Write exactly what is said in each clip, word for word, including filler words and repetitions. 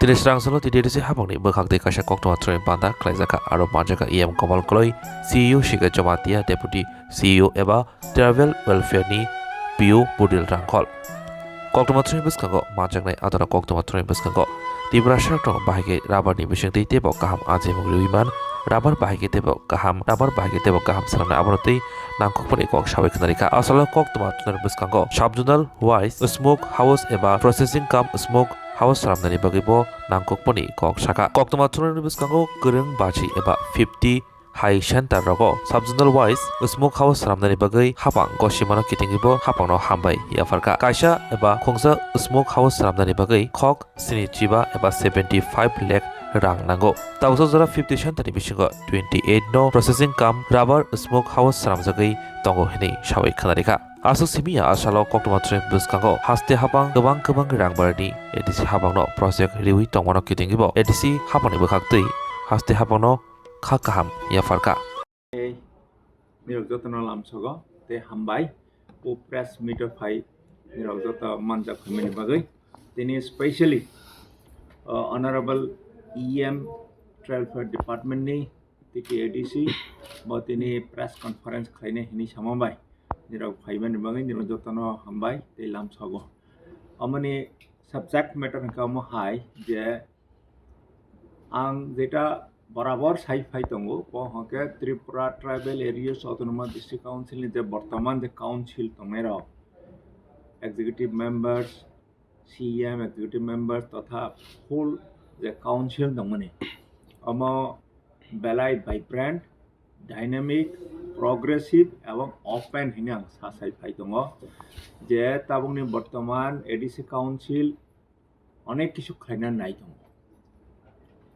Tini srang salo T T A D C habangni bwkhak tei kaisa koktwma thwngwi banda khlaijakha, aro manjakha E M Komal Koloi, C E O Shikha Jamatia, Deputy C E O eba Tribal Welfare ni P O Budil Rangkhol. Koktwma thwngwi bwskango manjaknai adara koktwma thwngwi bwskango Tiprasa rok bahai khe rubber ni bisingtwi teibo kaham ajimung riwi man, rubber bahai khe teibo kaham, rubber bahai khe teibo kaham swnamnai abono tei nangkukmani kok sawi khwnarikha. Asalo koktwma thwngwi bwskango sub-zonal wise smoke house eba processing cum smoke house swnamnani bagwi bo nangkukmani kok sakha. Koktwma thwngwi bwskango kwrwng baji eba fifty hai center rogo sub-zonal wise smoke house swnamnani bagwi hapang gosimano kitingwibo hapangno hambai yapharkha. Kaisa eba khungsa smoke house swnamnani bagwi khok sini chiba eba seventy five lakh rang nango. Tabuksa jora fifty center ni bisingo twenty eight no processing cum rubber smoke house swnamjagwi tongo hinwi sawi khwnarikha. Aswk simi ya asalo koktwma thwngwi bwskango haste hapang kwbang kwbang rang barni A D C hapangno project riwi tongmano kitingwibo A D C hapangni bwkhaktwi haste hapangno kha kaham yapharkha. Nirok jotono lamsogo tei hambai. O press meet o phai nirok joto manjak phaimani bagwi. Tini specially, uh, Honorable E M Tribal Welfare Department ni T T A D C bo tini press conference khlainai hinwi sama bai. Nirok phaimani bagwi nirok jotono hambai tei lamsogo. Amoni subject matter hwnkha omo hai je ang jeta borabor sai phai tongo, bo hwnkhe Tripura Tribal Areas Autonomous District Council ni je bortoman je council tongnai rok, executive members, C E M, executive members totha whole je council tongmani, omo belai vibrant, dynamic, progressive ebong open hinwi ang sa sai phai tongo je tabukni bortoman A D C council onek kisu khlaina nai tongo.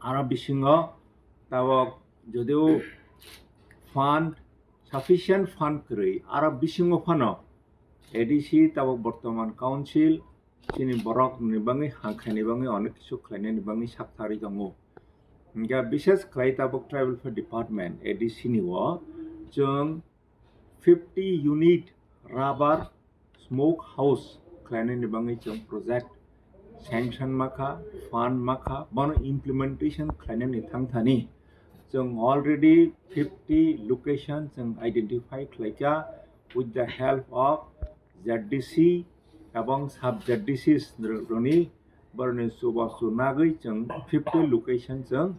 Aro bisingo tabok jodio fund, sufficient fund kwrwi, aro bisingo phano A D C tabok bortoman council chini borok ni bagwi, hangkhaini bagwi onek kisu khlainani bagwi sak tharwi tongo. Hingkhe bishes khlai tabok Tribal Welfare Department, A D C ni o chwng fifty unit rubber smoke house khlainani bagwi chwng project sanction makha, fund makha, bono implementation khlainani thangthani chwng already fifty location chwng identify khlaikha with the help of Z D C ebong sub Z D Cs rokni boroni chubachu nagwi chwng fifty location chwng,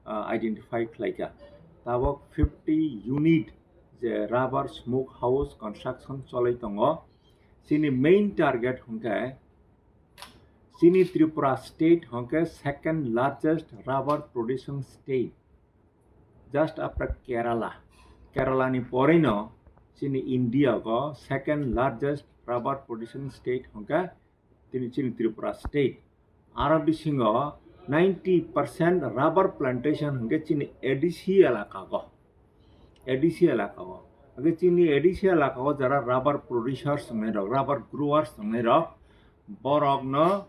ah, identify khlaikha. Tabok fifty unit je rubber smoke house construction cholai tongo. Chini main target hwnkhe chini Tripura state hwnkhe second largest rubber producing state, just after Kerala. Kerala ni porino chini India go second largest rubber producing state hwnkhe tini chini Tripura state. Aro bisingo ninety percent rubber plantation hwnkhe chini A D C elaka go. A D C elaka go. Hwnkhe chini A D C elaka go jara rubber producers tongnai rok, rubber growers tongnai rok, borokno,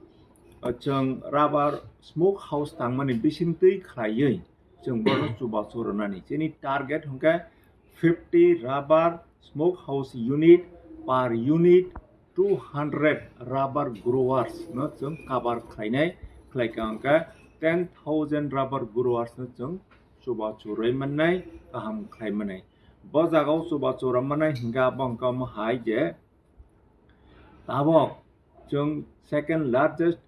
uh, chwng rubber smoke house tangmani bisingtwi khlaiwi chwng bono chubachu rwnani. Chini target hwnkhe fifty rubber smoke house unit per unit two hundred rubber growers no chwng cover khlainai, khlaikha hwnkhe ten thousand rubber growers no chwng chubachu rwi mannai, kaham khlai mannai. Bo jagao chubachu rw mannai hwnkhe abo hwnkhe omo hai je tabok chwng second largest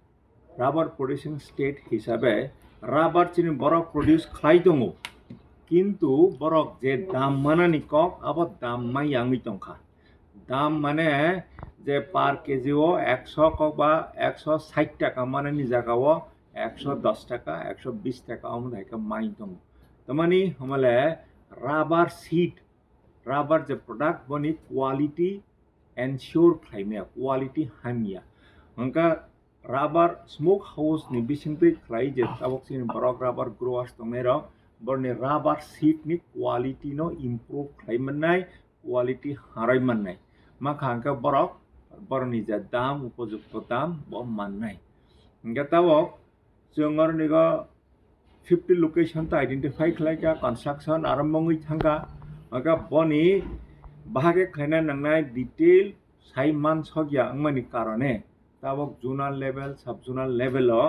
rubber producing state hisabe rubber chini borok produce khlai tongo, kintu borok je dam manani kok abo dam mai yangwi tongkha. Dam mane je per K G o ekso kok ba ekso sait taka manani jaga o ekso dos taka, ekso bis taka omo hai khe mai tongo. Tamani homole rubber seed, rubber je product boni quality ensure khlaimaya, quality hamya. Hwnkhe rubber smoke house ni bisingtwi khlai je tabok chini borok rubber growers tongnai rok, borni rubber seed ni quality no improve khlai mannai, quality harwi mannai. Makha hwnkhe borok, borokni je dam, upojukto dam bo mannai. Hwnkhe tabok chwng oronigo fifty location to identify khlaikha, construction arombo wngwi thangkha. Hwnkhe boni bahai khe khlaina nangnai detail sai mansokya wngmani karone tabok zonal level, sub zonal level o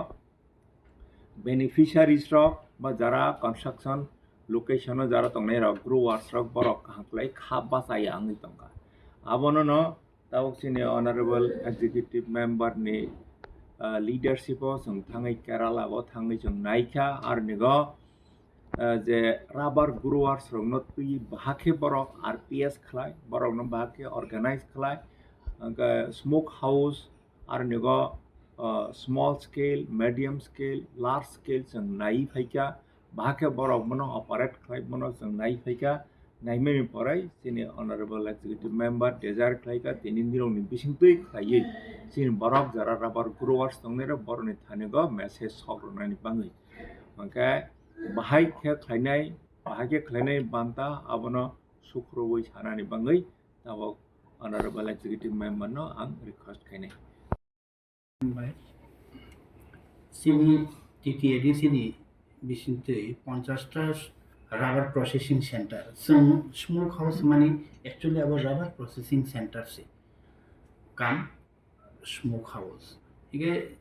beneficiaries rok ba jara construction location o jara tongnai rok, growers rok, borok kaham khlai kha bachaya wngwi tongkha. Abono no tabuk chini honorable executive member ni, ah, leadership o chwng thangwi Kerala o thangwi chwng naikha, arnigo, ah, je rubber growers rokno twi bahakhe borok R P S khlai, borokno bahakhe organize khlai, hwnkhe smoke house, arnigo, ah, small scale, medium scale, large scale chwng nai phaikha, bahakhe borok bono operate khlai bono chwng nai phaikha, naimani porai chini honorable executive member desire khlaikha, tini nirokni bisingtwi khlaiwi chini borok jara rubber growers tongnairok borokni thanigo message sok rwnani bagwi. Hwnkhe bahai khe khlainai, bahai khe khlainai banta abono sukhrowi sanani bagwi tabuk honorable executive member no ang request khainai. Bai. Chini T T A D C ni bisingtwi ponchash ta rubber processing center. Chwng smoke house mani actually abo rubber processing center se. Kam smoke house. Hige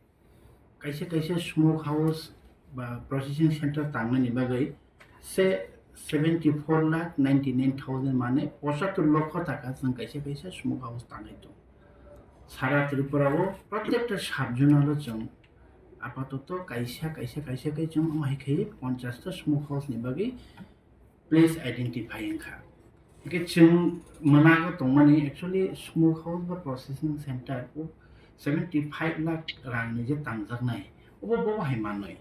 kaisa kaisa smoke house ba processing center tangnani bagwi se seventy four lakh ninety nine thousand mane pochattor lokho taka chwng kaisa kaisa smoke house tangwi tong. Sara Tripura o protekta sub zonal o chwng apatoto kaisa kaisa kaisa kai chwng omo hai khai ponchash ta smoke house ni bagwi place identify wngkha. Hingke chwng mwnago tongmani actually smoke house ba processing center o seventy five lakh rang ni je tangjaknai, obo bo hai manwi.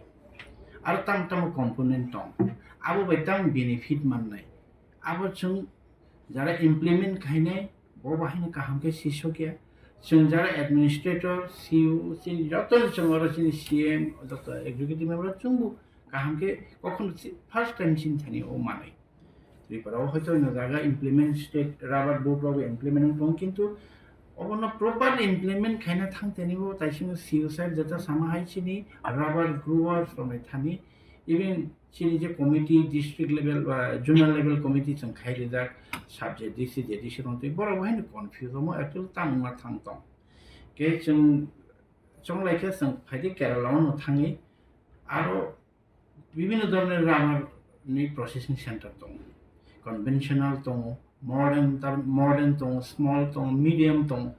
Aro tamo tamo component tong, abo bai tamo benefit mannai. Abo chwng jara implement khainai, bo bahaino kaham khe sisokya. Chwng jara administrator, C E O, chini joto chwng oro chini C M, joto executive member chwngbo kaham khe kokhon si-, first time chini thani o manwi. Tripura o hoito no jaga implement state rubber board rok implement wng tong, kintu obono properly implement khaina thang tani bo taisino C E O sir jeta sama hai chini rubber growers rok ni thani, even chini je committee, district level ba zonal level committee chwng khai rijak, sub Z D C, Z D C rok twi borok bo haino confuse omo actually tamo wngma thang tong. Khe chwng chonglai khe chwng phaidi Kerala o no thangwi aro bibhinno dhoronor rubber ni processing center tongo, conventional tongo, modern tar-, modern tongo, small tongo, medium tongo,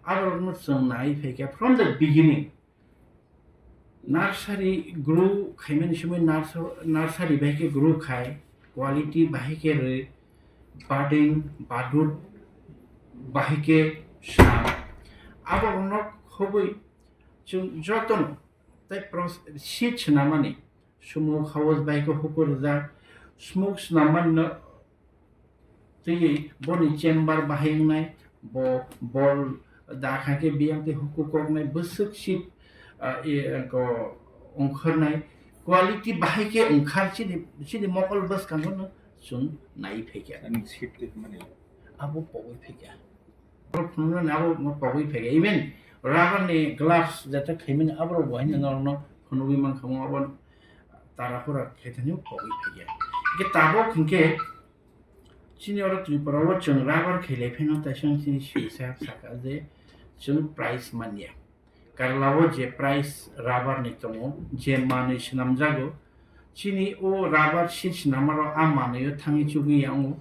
aborokno chwng nai phaikha from the beginning. Nursery grow khaimani somoi nurse-, nursery bai khe grow khai, quality bahai khe rwi, budding, budded bahai khe swnam. Aborokno khobwi chwng jotono tei pros-, seed swnamani smoke house bai khe hukur rijak, smoke swnammanino twiwi boni chamber bahai wngnai, bo bol da kha khe biyang tei huku koknai bwswk seed, ah, e, ko ongkhornai quality bahai khe ongkhar chini, chini mokol bwskango no chwng nai phaikha. Ani seed twi hwnmani? Abo pogwi phaikha. Borok phunuknani abo pogwi phaikha. Even rubber ni gloves jeta khaimani aborok bo haino norokno phunugwi mankha, abo tara hura khaithani pogwi phaikha. Hingkhe tabuk hingkhe chini oro Tripura o chwng rubber khailai phano taisang chini sisa saka je chwng price manya. Kerala o je price rubber ni tongo, je manwi swnamjago, chini o rubber seed swnamaro a manwi o thangwi chugwi yango,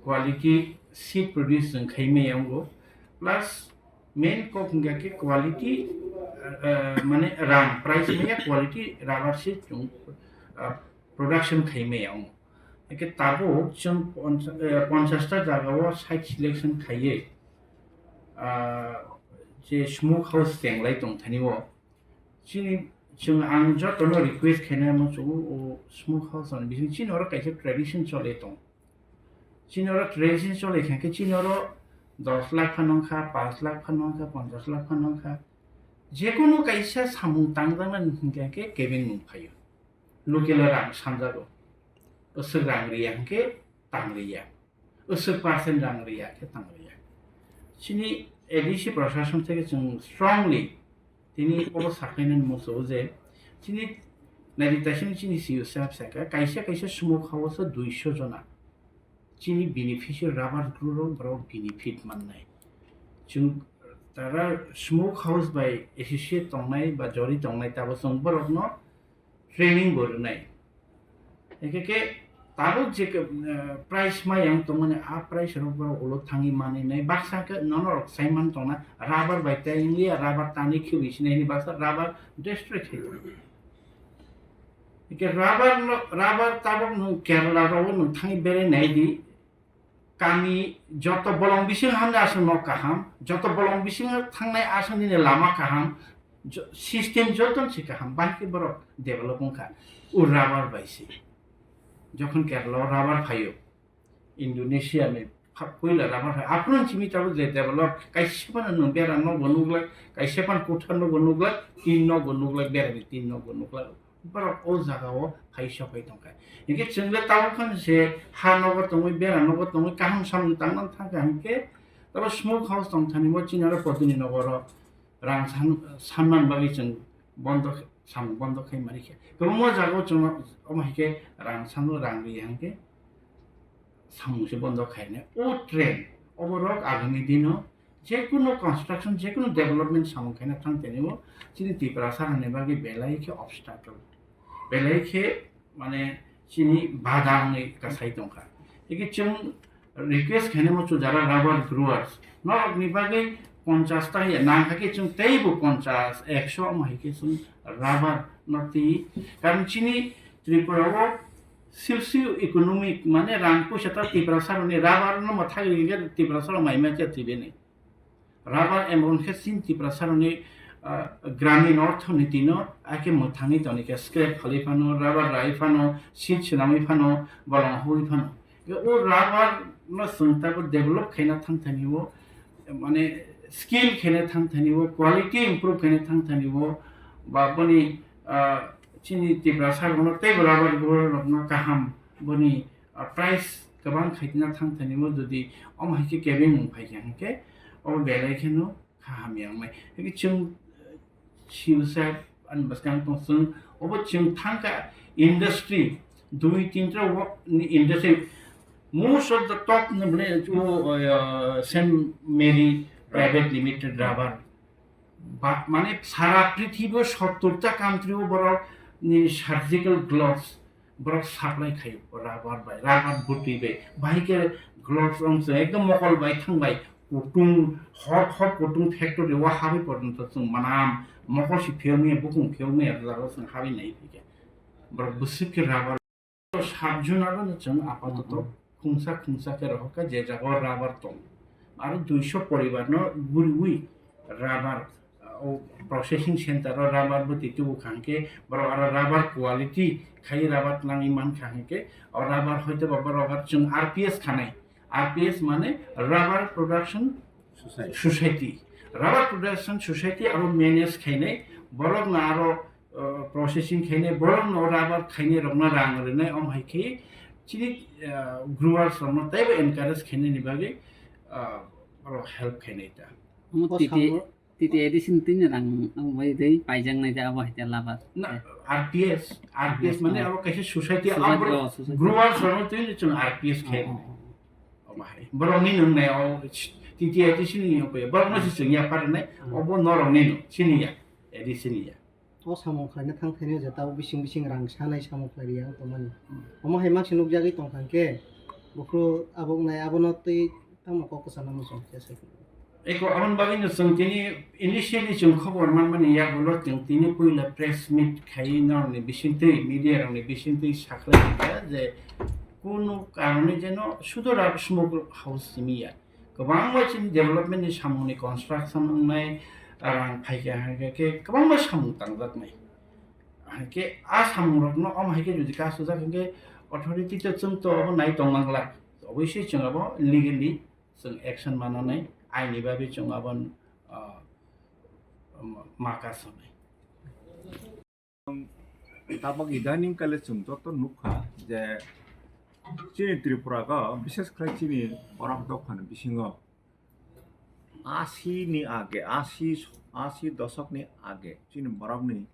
quality seed produce chwng khai maya wngo, plus main kok hwnkha khe quality, eh, mane rang price maya quality rubber seed chwng, eh, production khai maya wngo. Hingkhe tabuk chwng poncha-, eh, ponchash ta jaga o site selection khaiwi, ah, je smoke house chenglai tongthani o, chini, chwng ang jotono request khainai muchungo, o smoke house ni bising chini oro kaisa tradition choli tong. Chini oro tradition choli kha khe chini oro dos lakh phano wngkha, panch lakh phano wngkha, ponchash lakh phano wngkha. Jekunu kaisa samung tangjaknani hingkha khe kebeng nung phaio. Local o rang sanjago. Bwswk rang riya hingkhe tang riya. Bwswk percent rang riya khe tang riya. Chini A D C prashason theke chwng strongly tini obo sakhainani muchungo je chini naidi taisini chini C E O sahab sakha kaisa kaisa smoke house o duiso jona. Chini beneficial rubber grow rok borok benefit mannai. Chwng tara smoke house bai associate tongnai ba jori tongnai tabo chwng borokno training bo rwnai. Hingke ke tabuk je ke, eh, price ma yang tongmani, a price rok borok ulo thangwi manwi nai. Baksa ke nono rok sai man tongna, rubber bai tei wngya, rubber tanwi khibi sinai ni baksa rubber destroy khai tong. Hingke rubber no, rubber tabuk nwng Kerala rogo nwng thangwi berai nai di. Kami joto bolong bising hamni aswk nok kaham, joto bolong bising thangnai aswk nini lama kaham, jo-, system joto se kaham, bahai khe borok develop wngkha. O rubber bai se. Jokhon Kerala o rubber phaio, Indonesia ni pha-, puila rubber phai, aphuru simi tabuk je develop, kaisa phano nwng bera nok bo nuklak, kaisa phano kotha nok bo nuklak, tin nok bo nuklak, bera ni tin nok bo nuklak. Borok o jaga o phai sopai tongkha. Hinkhe chwng le tabuk phano se ha nogo tongwi, bera nogo tongwi, kaham samung tangna thangkha hinkhe, tabo smoke house tongthani bo chini aro podini nogo ro rang san-, sanman bagwi chwng bondo khe, samung bondo khai mani khe. Kwbangma jaga o chwng omo hai khe rang sano, rang ri hinkhe samung se bondo khainai. O trend oborok agami dino jekunu construction, jekunu development samung khaina thang tini o chini Tiprasa hani bagwi belai khe obstacle, belai khe mane chini bada wngwi kasai tongkha. Tei chwng request khainai muchung jara rubber growers norokni bagwi ponchas ta ya nang kha khe chwng teibo ponchas, ekso omo hai khe chwng rubber no twi, karon chini Tripura o socio economic mane rang puisa ta Tiprasa rokni rubber no mwthagwi hwnkhe Tiprasa rok mai mankhe twi bini. Rubber emon khe chini Tiprasa rokni, ah, gramin orthoniti no ake mwthangwi toni khe scrap khalwi phano, rubber rai phano, seed swnamwi phano, bolong hoi phano. O rubber no chwng tabuk develop khaina thang thani o, mane skill khaina thang thani o, quality improve khaina thang thani o, ba boni, ah, chini Tiprasa rokno teibo rubber grower rokno kaham boni, ah, price kwbang khaina thang thani o, jodi omo hai khe kebeng wng phai kha hinkhe obo belai kheno kha hamya wngnai. Hinkhe chwng, eh, siu side ani bwskang tong chwng, obo chwng thangkha industry, dui tinta wo ni industry, most of the top ni bole o, eh, Saint Mary Private Limited rubber. Ba, mane sara prithibi o sottor ta country o borok ni surgical gloves borok supply khaio rubber bai, rubber bwtwi bai. Bahai khe gloves wng se ekdom mokol bai thang bai, kutung hot hot kutung factory o habwi porjonto chwng manam mokol si phiyokmaya, bukung phiyokmaya, jagao chwng habwi nai phikha. Borok bwswk khe rubber sat jun abono chwng apatoto khungsa khungsa khe rohorkha, je jagao rubber tong. Aro duiso poribar no guriwi rubber, o processing center o rubber bwtwi tubu kha hinkhe borok aro rubber quality khai rubber twlangwi mankha hinkhe o rubber hoitoba borok aro chwng R P S khanai. R P S mane Rubber Production Society. Society. Rubber Production Society abo manage khainai, borokno aro, uh, processing khainai, borokno rubber khainai rokno rang rwnai, om hai khe chini, uh, growers rokno teibo encourage khainani bagwi, uh, oro help khainai ta. Omo O titi, samo- titi addition tini rang ang bai dei paijak nai ja abo hai ta labar. Na, Eh. R P S, R P S mane Oh. abo kaisa society, Society, abo oh, society. Growers rokno tini chwng R P S Oh, khainai. Oh, oh. Omo hai. Borokni nung nai o T T I T C ni nung koi. Borokno se chwng ya par nai. Hmm. Obo norok ni no. Sini ya. Edi sini ya. O samung khlaina thang thani je tabo bising bising rang sanai samung khlai ya tongmani. Hmm. Omo hai mak se nuk jagwi tong thang khe. Buphru abok nai abono twi tamo kok kwchangma muchung khe se. Eko aboni bagwi no chwng tini initially chwng khobor manmani yagulo chwng tini puila press meet khai norokni bisingtwi, media rokni bisingtwi sakhlai kha je kunu karone jeno sudo rubber smoke house simi ya. Kwbangma chini development ni samung ni construction wngnai, rang phaikha hwnkhe khe kwbangma samung tangjaknai. Hwnkhe a samung rokno omo hai khe jodi kasujak hwnkhe authority to chwng to obo nai tong manglak. Obviously chwng abo legally chwng action mananai, aini bagwi chwng abo, ah, ma kasonai. Tabok idaning kale chwng joto nukha je chini Tripura o, bishes khlai chini borok dophani bisingo asi ni age, asi, asi dosok ni age chini borokni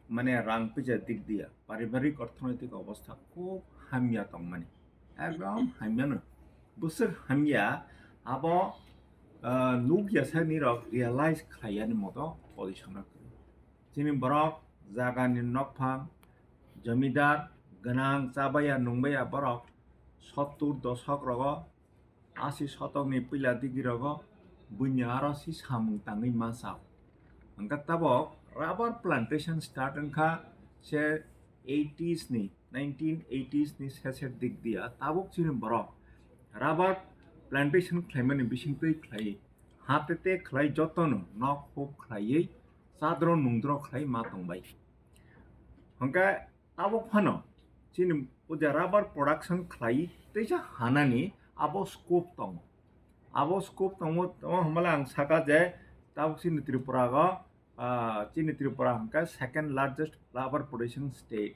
mane rang puisa dik diya, paribarik orthonoitik obostha khub hamya tongmani, ekdom hamyano, bwswk hamya, abo, ah, nukya sani rok realize khlaiyani moto position o kwrwi. Chini borok jagani nokphang, Jamidar, gwnang, chabaya, nungbaya borok sottur doshok rogo, asi shotokni puila digi rogo buini aro si samung tangwi ma sao. Hwnkhe tabok rubber plantation start wngkha se eighties ni, nineteen eighties ni seser dik dia. Tabok chini borok rubber plantation khlaimani bisingtwi khlai, ha te te khlai jotono nok huk khlaiwi chadro nungdro khlai ma tongbai. Hwnkhe tabok phano chini o je rubber production khlai teisa hanani abo scope tongo. Abo scope tongo, tamo hwnbahle ang saka je tabok chini Tripura o, ah, chini Tripura hwnkhe second largest rubber producing state.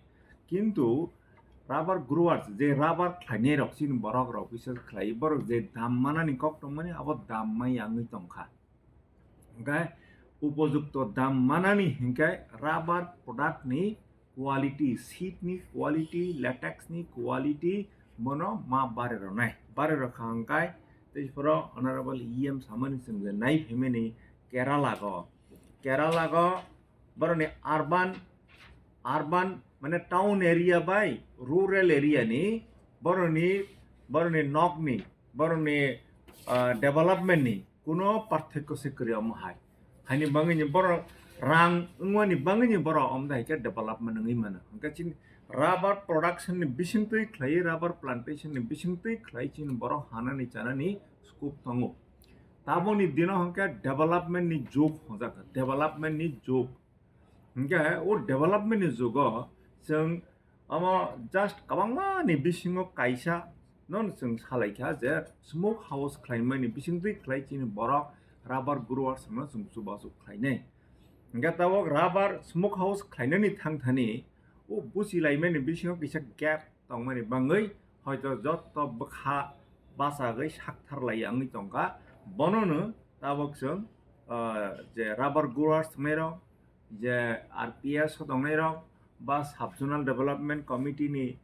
Kintu rubber growers, je rubber khlainai rok, chini borok rok bises khlai, borok je dam manani kok tongmani, abo dam mai yangwi tongkha. Hwnkhe upojukto dam manani hinkhe rubber product ni quality, seed ni quality, latex ni quality bono ma bare rwnai. Bare rwkha hwnkhe tei phoro Honorable E M samani chwng je nai phaimani Kerala go. Kerala go boroni urban, urban mane town area bai rural area ni boroni, boroni nok ni, boroni, ah, development ni kuno parthokyo se kwrwi omo hai. Haini bangwi ni borok rang wngmani bangwi ni borok omo dai khe development wngwi mano. Hwnkhe chini rubber production ni bisingtwi khlai, rubber plantation ni bisingtwi khlai chini borok hanani chanani scope tongo. Taboni dino hwnkhe development ni jug hwnjak, development ni jug. Hwnkhe o development ni jugo chwng omo just kwbangma ni bisingo kaisa no chwng salaikha je smoke house khlaimani bisingtwi khlai chini borok rubber growers no chwng chubachu khlainai. Hwnkhe tabok rubber smoke house khlainani thangthani o buchilaimani bisingo kisa gap tongmani bangwi hoito jotto bwkha bachagwi sakthar lai wngwi tongkha. Bonono tabok chwng, ah, je rubber growers tongnai rok, je R P S o tongnai rok, ba sub zonal development committee ni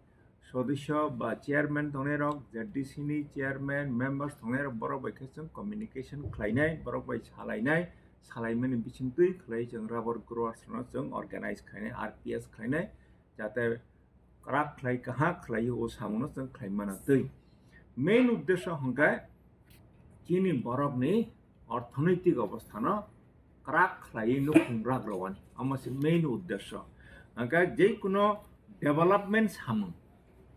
sodosyo ba chairman tongnai rok, Z D C ni chairman, members tongnai rok, borok bai khe chwng communication khlainai, borok bai salainai, salaimani bisingtwi khlai chwng rubber growers no chwng organize khlainai, R P S khlainai, jate kwrak khlai, kaham khlai o samungno chwng khlai mana twi. Main uddesho hwnkhe chini borokni orthonoitik obosthano kwrak khlaiwi nukhung rak rwani, omo se main uddesho. Hwnkhe je kuno development samung,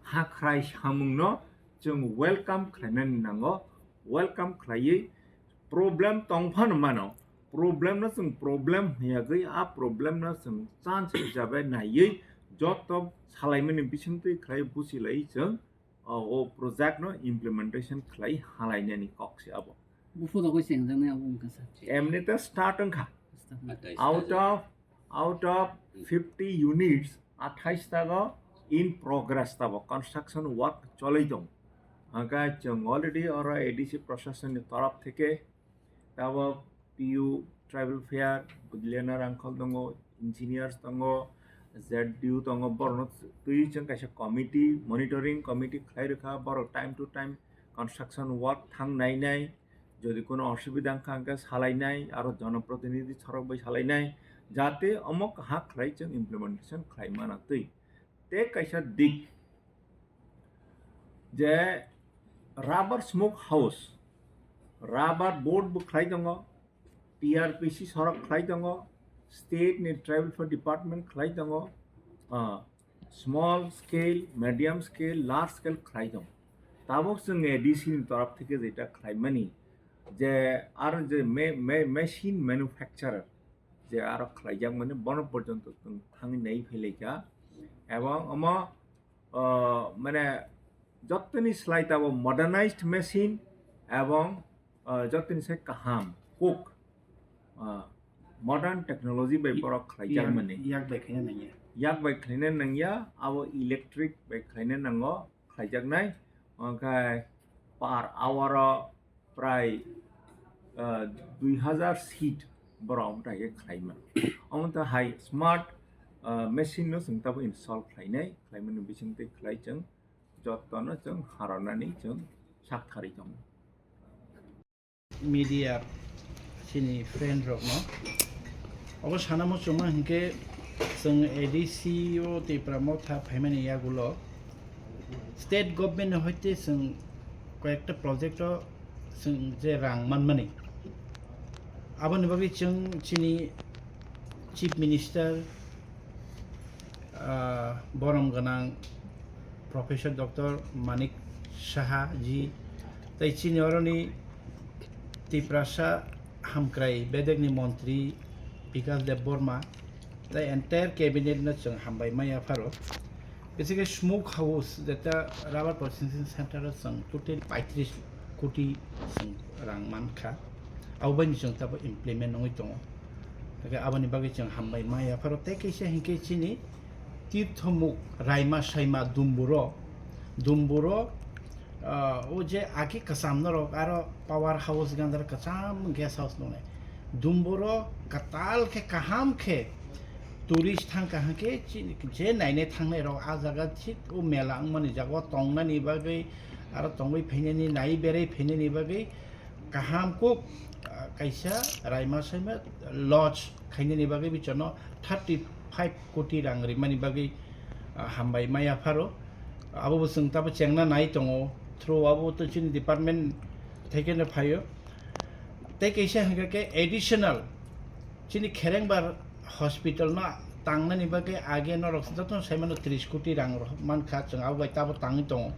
ha khrai samungno chwng welcome khlainani nango, welcome khlaiwi problem tong phano mano, problem no chwng problem hwnyagwi, a problem no chwng chance hisabe naiwi joto salaimani bisingtwi khlai buchilai chwng o, o project no implementation khlai halainani kok se abo. Buphuru rok chengjak nai abo wngkha sir. Emni te start wngkha. Start wngkha. Out of, out of fifty units, athais tago in progress tabo, construction work cholai tong. Hwnkhe chwng already oro A D C procession ni torop theke tabo P U, Tribal Fair, Budilena Rangkhol tongo, engineers tongo, Z D U tongo, borokno twi chwng kaisa committee, monitoring committee khlai rwkha, borok time to time construction work thang nai nai, jodi kono osubida wngkha hwnkhe salai nai, aro jonoprotinidhi sorok bai salai nai, jate omo kaham khlai chwng implementation khlai mana twi. Tei kaisa dik je rubber smoke house, rubber board bo khlai tongo, T R P C sorok khlai tongo, state ni tribal welfare department khlai tongo, ah, small scale, medium scale, large scale khlai tongo. Tabuk chwng A D C ni torop theke jeta khlaimani je aro je me-, me-, machine manufacturer je aro khlaijak mani bono porjonto chwng thangwi nai phailaikha. Ebong omo, ah, mane jottoni slai tabo modernized machine ebong, ah, jottoni sai kaham kok, ah, modern technology bai borok khlaijak mani. Yak bai khaina nangya. Yak bai khlaina nangya, abo electric bai khlaina nango, khlaijaknai. Onkhe per hour o prai, ah, dui hazar seat borok omo tai khe khlaima. Omo ta hai smart, ah, machine no chwng tabo install khlainai, khlaimani bisingtwi khlai chwng jottono chwng harornani chwng sak tharwi tongo. Media chini friend rokno obo sana muchungma hinkhe Chwng A D C o Tipra Motha phaimani yagulo state government ni hoite chwng koyekta project o chwng je rang manmani, aboni bagwi chwng chini Chief Minister, ah, borom gwnang Professor Doctor Manik Saha ji, tei chini oroni Tiprasa hamkrai bedekni montri Bikas Debbarma, tei entire cabinet no chwng hambai maya pharo. Basically smoke house jeta rubber processing center o chwng total paitris koti chwng rang mankha. Abo bai chwng tabo implement wngwi tongo. Hwnkhe aboni bagwi chwng hambai maya pharo tei kaisa hinkhe chini Tirthomuk Raima Saima Dumburo, Dumburo, ah, o je agi kwcham norok aro power house gandar kwcham guest house nungnai. Dumburo kwtal khe kaham khe tourist thang kaham khe chini je nainai thangnai rok ah jaga thik o mela wngmani jaga o tongnani bagwi aro tongwi phainani nai berai phainani bagwi kaham kok, ah, kaisa Raima Saima lodge khainani bagwi bichano thirty five koti rang rimani bagwi, ah, hambai maya pharo. Abo bo chwng tabo chengna nai tongo, through abo to chini department thekeno phaio. Tei kaisa hwnkha khe additional chini Kherengbar hospital no tangnani bagwi age norok jotono saimano tris koti rang rw mankha, chwng abo bai tabo tangwi tongo.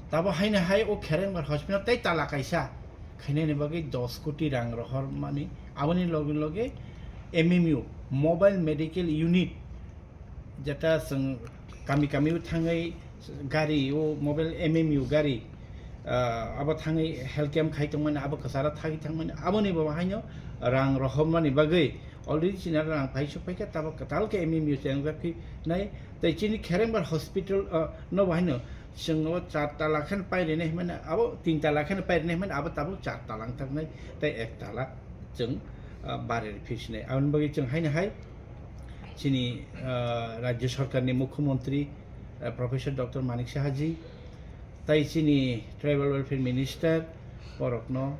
Tabo haino hai o Kherengbar hospital tei tala kaisa khainani bagwi dos koti rang rohormani, aboni loge loge M M U, Mobile Medical Unit, jeta chwng kami kami o thangwi gari o mobile M M U gari, ah, abo thangwi health camp khai tongmani, abo kwcharo thagwi thangmani, aboni bo haino rang rohormani bagwi already chini rang phai sok phaikha, tabo kwtal khe M M U chengjak phi nai, tei chini Kherengbar hospital, ah, no bo haino chwng o char tala khe pairene himani, abo tin tala khe pairene himani, abo tabuk char tala wngthaknai tei ek tala chwng, ah, barir phisinai. Aboni bagwi chwng haino hai chini, ah, Rajya Sarkarni Mukhyamantri, ah, Professor Doctor Manik Saha ji, tei chini Tribal Welfare Minister, borokno,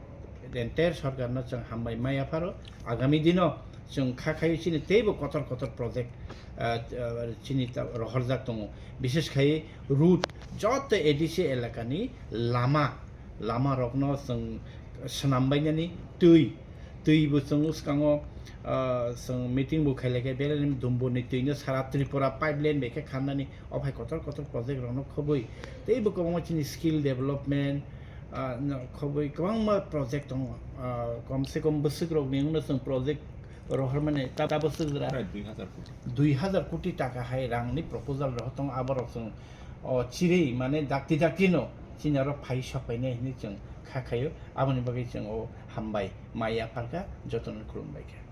entire sarkarno chwng hambai maya pharo. Agami dino chwng kha khaio chini teibo kotor kotor project, ah, ah, chini ta-, rohorjak tongo. Bishes khai road, joto A D C elakani lama, lama rokno chwng swnam bainani twi, twi bo chwng bwskango, ah, chwng meeting bo khailai khe belai ni Dumburni twino sara Tripura pipeline bai khe khamnani, o phai kotor kotor project rokno khobwi tei bo kwbangma chini skill development, ah, no, khobwi kwbangma project tongo, ah, kom se kom bwswk rokni wngno chwng project rohormani ta-, ta bwswk jora Prai dui hazar koti. Dui hazar koti taka hai rangni proposal rohor tongo, aborok chwng o chirwi mane dakti dakti no chini oro phai sok painai hinwi chwng kha khaio, aboni bagwi chwng o hambai maya phalkha, jotono khulumbai kha.